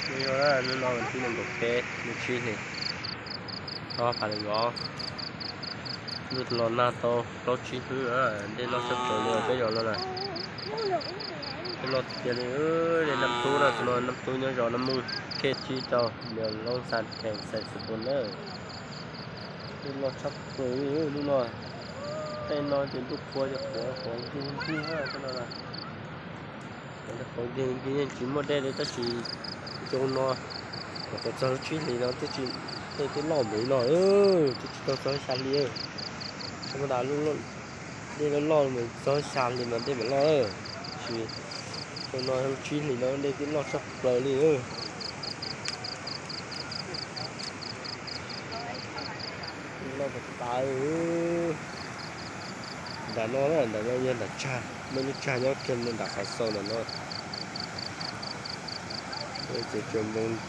Hnub no vas thib nees nkaum peb lub tsib hlis, ob phav nees nkaum, ntuj los nag tau plaub tsib hnub, dej loj tshaj plaws li peb zos no na. Dej loj tiag tiag li, dej Nab Tub na, tus no Nab Tub nyob zos Nab Mooj, khej tsib rau, Mws Loob, Xas Khees, Xais Xus Pus na. Dej loj tshaj plaws li hnub no. Tej no ces ntuj qhua ces qhuav qhuav nkig nkig na, tej no na. Qhuav nkig nkig yeej tsis muaj dej li tab sis xyoo no, qhov txog lub tsib hlis no twb tsis, dej twb loj npaum li no, twb tsis tau txog xya hli. Thaum ntawd dej loj loj mus txog xya hli mas dej mam loj, tab sis xyoo no lub tsib hlis no dej twb loj tshaj plaws li. Loj tas tas. Nram no na, nram no yog nram tsag, muaj lub tsag nyob kiag nram qhov xaus nram no. Ces tsuas npoo lub